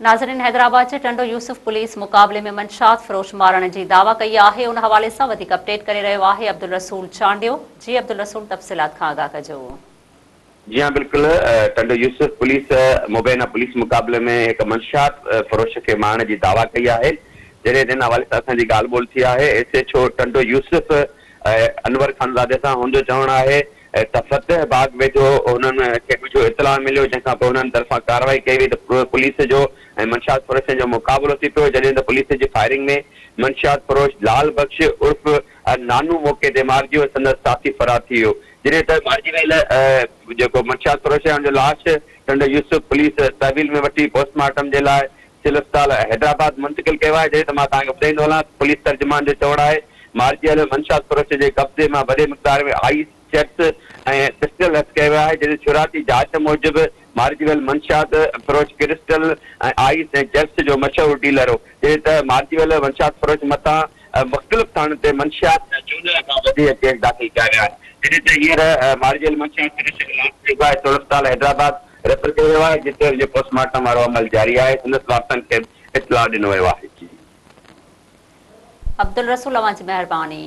ناظرين حيدرآباد جي ٽنڊو يوسف پوليس مقابلي ۾ منشات فروش مارڻ جي دعويٰ ڪئي آهي ان حوالي سان وڌيڪ اپڊيٽ ڪري رهيو آهي عبدالرسول چانڊيو جي عبدالرسول تفصيلات کان آگاهه ڪجو. جي ها بلڪل ٽنڊو يوسف پوليس مبينا پوليس مقابلي ۾ هڪ منشات فروش کي مارڻ جي دعويٰ ڪئي آهي جڏهن ته ان حوالي سان اسان جي ڳالهه ٻولهه ٿي آهي S H O Tando Yousuf Anwar Khanzadi سان هن جو چوڻ آهي ته فتح باغ ويجهو هنن کي ڳجهو اطلاع مليو، جنهن کان پوء هنن طرفان ڪارروائي ڪئي وئي ته پوليس جو ۽ منشيات فروشن جو مقابلو ٿي پيو، جڏهن ته پوليس جي فائرنگ ۾ منشيات فروش لال بخش عرف نانو موقعي تي مارجي ويو، سندس ساٿي فرار ٿي ويو، جڏهن ته مارجي ويل جيڪو منشيات فروش آهي ان جو لاش ٽنڊو يوسف پوليس تحويل ۾ وٺي پوسٽ مارٽم جي لاء سول اسپتال حيدرآباد منتقل ڪيو آهي، جڏهن ته مان توهان کي ٻڌائيندو هلان ته پوليس ترجمان جو چوڻ آهي مارجي ويل منشيات فروش جي قبضي مان وڏي مقدار ۾ آئيس چپس ۽ پسٽل هٿ ڪيو ويو آهي، جڏهن شروعاتي جاچ موجب مارجي ويل منشيات فروش ڪرسٽل ۽ آئيس ۽ چپس جو مشهور ڊيلر هو، جڏهن ته مارجي ويل منشيات فروش مٿان مختلف ٿاڻن تي منشيات جا 14 کان وڌيڪ ڪيس داخل ڪيا ويا آهن، جڏهن ته هينئر مارجي ويل منشيات فروش جو لاش جيڪو آهي سول اسپتال حيدرآباد ريفر ڪيو ويو آهي، جتي ان جي پوسٽ مارٽم وارو عمل جاري آهي، سندس وارثن کي به اطلاع ڏنو ويو آهي. عبدالرسول اوهان جي مهرباني.